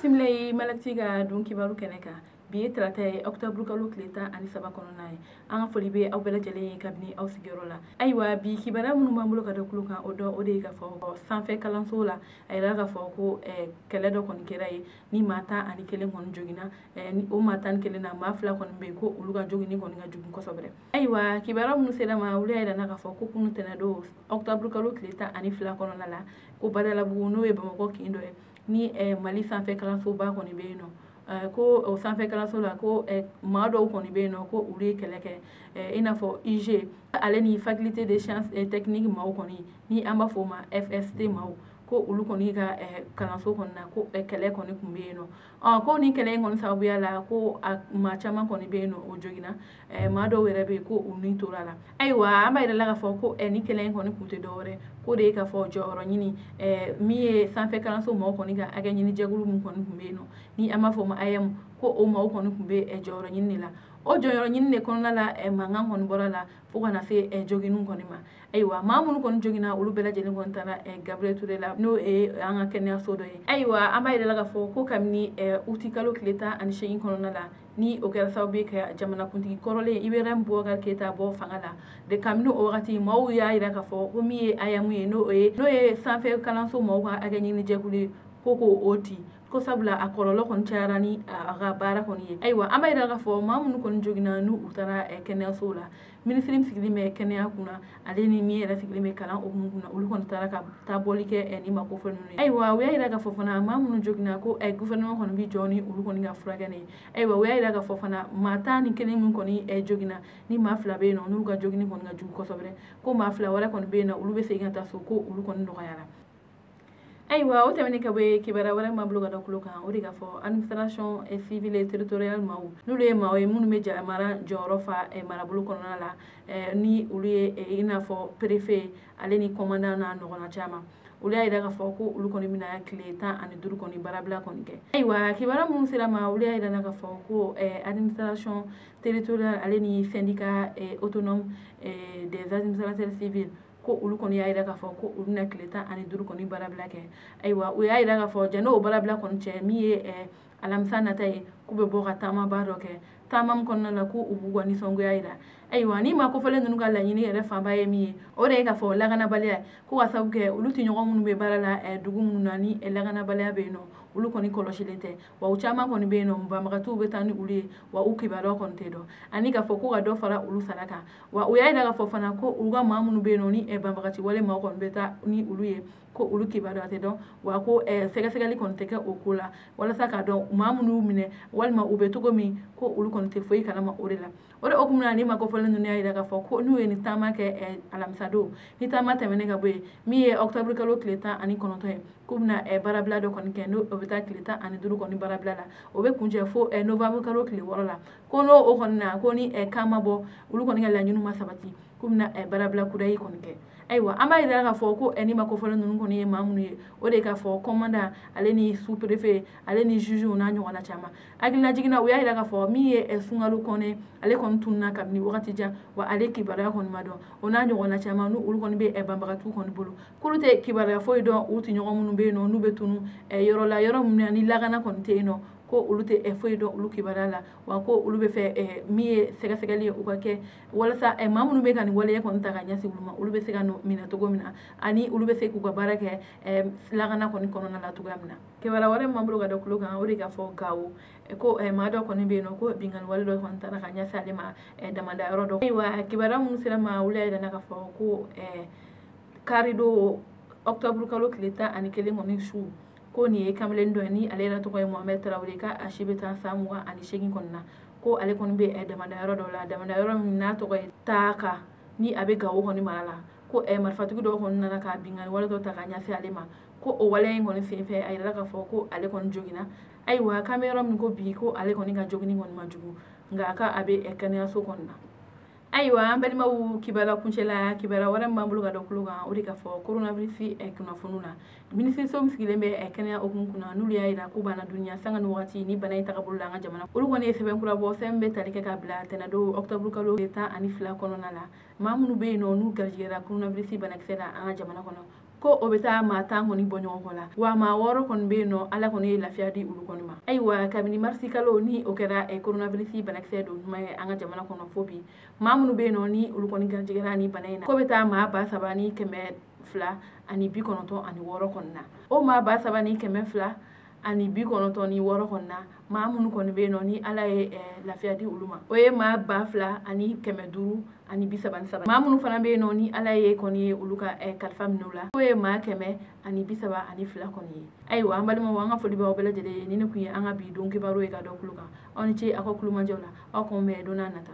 Bisimila ye Malakiti ka don kibaru kɛnɛ kan. Bi ye tarata ye, octobre kalo tile 13 kɔnɔna ye. An ka foli bɛ aw bɛɛ lajɛlen ye kabini aw sigiyɔrɔ la. Ayiwa, bi kibaruya minnu b'an bolo ka da tulo kan, o dɔ o de ye k'a fɔ sanfɛ kalanso la, a yira k'a fɔ ko kɛlɛ dɔ kɔni kɛra yen ni maa 11 kɔni joginna. Ni o maa 11 na, maa 2 kɔni bɛ yen ko olu ka joginni kɔni ka jugu kosɛbɛ. Ayiwa, kibaruya minnu sera ma, olu y'a yira k'a fɔ ko kunu tɛnɛndon, octobre kalo tile 12 kɔnɔna la, ko Badalabugu, n'o ye Bamakɔ kin dɔ ye, ni Mali sanfɛ kalansoba kɔni bɛ yen nɔ, ko o sanfɛ kalanso la, ko maa dɔw kɔni bɛ yen nɔ ko olu ye kɛlɛ kɛ, i n'a fɔ UG ale ni faculté des sciences et techniques maaw kɔni, ni an b'a fɔ o ma FST maaw, ko olu kɔni ka kalanso kɔni na, ko kɛlɛ kɔni tun bɛ yen nɔ. Ko ni kɛlɛ in kɔni sababuya la, ko maa caman kɔni bɛ yen nɔ o joginna, maa dɔw yɛrɛ bɛ yen ko u ni tora la. Ayiwa, an b'a yira la k'a fɔ ko ni kɛlɛ in kɔni kun tɛ dɔwɛrɛ ko de ye k'a fɔ jɔyɔrɔ ɲini, min ye sanfɛ kalanso maaw kɔni ka hakɛ ɲini jɛkulu min kɔni tun bɛ yen nɔ, ni an b'a fɔ o ma AEM, ko o maaw kɔni tun bɛ jɔyɔrɔ ɲini de la. O jɔyɔrɔ ɲini de kɔnɔna la, mankan kɔni bɔra la fo ka na se joginniw kɔni ma. Ayiwa, maa minnu kɔni joginna, olu bɛɛ lajɛlen kɔni taara Gabriel Touré la, n'o ye an ka kɛnɛyaso dɔ ye. Ayiwa, an b'a yira la k'a fɔ ko kabini uti kalo tile 18 kɔnɔna la, ni o kɛra sababu ye ka jamanakuntigi kɔrɔlen Ibrahim Boubacar Keïta bɔ fanga la de, kabini o wagati maaw y'a yira k'a fɔ ko min ye AEM ye, n'o ye sanfɛ kalanso maaw ka hakɛ ɲini jɛkulu ye, ko k'o ti ko sabula a kɔlɔlɔ kɔni cayara ni a ka baara kɔni ye. Ayiwa, an b'a yira k'a fɔ maa minnu kɔni joginna, n'u u taara kɛnɛyaso la, minisiri min sigilen bɛ kɛnɛya kunna, ale ni min yɛrɛ sigilen bɛ kalan hukumu kunna, olu kɔni taara ka taa bɔli kɛ ni ma kofɔ ninnu ye. Ayiwa, u y'a yira k'a fɔ fana maa minnu joginna, ko gouvernement kɔni bi jɔ ni olu kɔni ka furakɛli ye. Ayiwa, u y'a yira k'a fɔ fana maa 11 min kɔni joginna, ni maa 2 bɛ yen nɔ n'olu ka joginni kɔni ka jugu kosɛbɛ, ko maa 2 wɛrɛ kɔni bɛ yen nɔ, olu bɛ segin ka taa so, ko olu kɔni nɔgɔyara. Ayiwa, o tɛmɛnen ka bɔ yen, kibaruya wɛrɛ m'an bolo ka da tulo kan, o de k'a fɔ administration civile et territoriale maaw, n'olu ye maaw ye minnu bɛ mara jɔyɔrɔ fa marabolo kɔnɔna la, ni olu ye i n'a fɔ préfet ale ni commandant n'a ɲɔgɔnna caman, olu y'a yira k'a fɔ ko olu kɔni bɛna tile 15 kɔni baarabila kɔni kɛ. Ayiwa, kibaruya minnu sera ma, olu y'a yira k'a fɔ ko administration territoriale ale ni syndicat autonome des administrateurs civils, ko olu kɔni y'a yira k'a fɔ ko olu bɛna tile 15 kɔni baarabila kɛ. Ayiwa, u y'a yira k'a fɔ janni o baarabila kɔni cɛ, min ye alamisa nata ye, k'u bɛ bɔ ka taamaba dɔ kɛ, taama min kɔnɔna la ko u b'u ka nisɔngoya yira. Ayiwa, ni maa kofɔlen ninnu ka laɲini yɛrɛ fanba ye min ye, o de ye k'a fɔ lakanabaliya, ko ka sababu kɛ olu tɛ ɲɔgɔn minnu bɛ baara la dugu minnu na, ni lakanabaliya bɛ yen nɔ, olu kɔni kɔlɔsilen tɛ, wa u caman kɔni bɛ yen nɔ, banbagatɔw bɛ taa ni olu ye, wa u kibaruya kɔni tɛ dɔn, ani k'a fɔ ko ka dɔ fara olu sara kan. Wa u y'a yira k'a fɔ fana ko u ka maa minnu bɛ yen nɔ, ni banbagati wale maaw kɔni bɛ taa ni olu ye, ko olu kibaruya tɛ dɔn, wa ko sɛgɛsɛgɛli kɔni tɛ kɛ o ko la walasa k'a dɔn maa minnu y'u minɛ walima u bɛ cogo min, ko olu kɔni tɛ foyi kalama o de la. O de hukumu na, ni maa kofɔlen ninnu y'a yira k'a fɔ ko n'u ye nin taama kɛ alamisa don, ni taama tɛmɛnen ka bɔ yen, min ye octobre kalo tile 19 ye, k'u bɛna baarabila dɔ kɔni kɛ, n'o o bɛ taa tile 15 kɔni baarabila la, o bɛ kuncɛ fo novembre kalo tile 6 la. Ko n'o o kɔni na, ko ni kan ma bɔ, olu kɔni ka laɲiniw ma sabati, k'u bɛna baarabila kudayi kɔni kɛ. Ayiwa, an b'a yira k'a fɔ ko ni ma kofɔlen ninnu kɔni ye maa minnu ye, o de k'a fɔ commandant ale ni sous préfet ale ni juge n'a ɲɔgɔnna caman. Hakilina u y'a yira k'a fɔ min ye Sunkalo Kɔnɛ, ale kɔni tununa kabini wagati jan, wa ale kibaruya kɔni ma dɔn, o n'a ɲɔgɔnna caman, n'u olu kɔni bɛ banbagatiw kɔni bolo, k'olu tɛ kibaruya foyi dɔn u tɛ ɲɔgɔn minnu bɛ yen nɔ, n'u bɛ tunu yɔrɔ la, yɔrɔ min na ni lakana kɔni tɛ yen nɔ, ko olu tɛ foyi dɔn olu kibaruya la, wa ko olu bɛ fɛ min ye sɛgɛsɛgɛli ye, u ka kɛ walasa maa minnu bɛ ka nin waleya kɔni ta ka ɲɛsin olu ma, olu bɛ se ka minɛ cogo min na, ani olu bɛ se k'u ka baara kɛ lakana kɔni kɔnɔna la cogoya min na. Kibaruya wɛrɛ min b'an bolo ka da tulo kan, o de k'a fɔ Gawo, ko maa dɔ kɔni bɛ yen nɔ, ko binkanni wale dɔ kɔni taara ka ɲɛsin ale ma damada yɔrɔ dɔ. Ayiwa, kibaruya minnu sera ma, olu y'a yira k'a fɔ ko karidon, octobre kalo tile 11 kɔni su, ko nin ye kamalen dɔ ye, ni ale yɛrɛ tɔgɔ ye Mohamed Traoré, k'a si bɛ taa san 28 kɔni na, ko ale kɔni bɛ damada yɔrɔ dɔ la, damada yɔrɔ min n'a tɔgɔ ye Taaka, ni a bɛ Gawo kɔni mara la, ko marifatigi dɔw kɔni nana ka binkanni wale dɔ ta ka ɲɛsin ale ma, ko o waleya in kɔni senfɛ, a yirala k'a fɔ ko ale kɔni joginna. Ayiwa, k'an bɛ yɔrɔ min ko bi, ko ale kɔni ka joginni kɔni ma jugu, nka a ka a bɛ kɛnɛyaso kɔni na. Ayiwa, an balimaw, kibaruya kuncɛla, kibaruya wɛrɛ min b'an bolo ka da tulo kan, o de k'a fɔ coronavirus kunnafoniw na, minisiriso min sigilen bɛ kɛnɛya hukumu kunna, n'olu y'a yira k'u banna duniya sanga ni wagati ni bana in tagabolo la an ka jamana, olu kɔni ye sɛbɛn kura bɔ, sɛbɛn bɛ tali kɛ ka bila tɛnɛndon, octobre kalo 12 kɔnɔna la, maa minnu bɛ yen nɔ n'u garijɛgɛra coronavirus banakisɛ la an ka jamana kɔnɔ. ko o bɛ taa maa 10 kɔni bɔ ɲɔgɔn kɔ la, wa maa 6 kɔni bɛ yen nɔ, Ala kɔni ye lafiya di olu kɔni ma. Ayiwa, kabini marisi kalo ni o kɛra coronavirus banakisɛ don tuma ye an ka jamana kɔnɔ fo bi, maa minnu bɛ yen nɔ ni olu kɔni garijɛgɛra ni bana in na, ko bɛ taa maa 3296 kɔni na. O maa 3296 kɔni na, maa minnu kɔni bɛ yen nɔ ni Ala ye lafiya di olu ma, o ye maa 2533. Maa minnu fana bɛ yen nɔ ni Ala ye kɔni ye olu ka kalifa minɛ u la, o ye maa 132 kɔni ye. Ayiwa, an balimaw, an ka foli b'aw bɛɛ lajɛlen ye. Ni ne kun ye an ka bi don kibaru ye ka dɔ kulo kan. Aw ni ce aw ka kulomajɔ la. Aw k'an bɛn don n'a nata.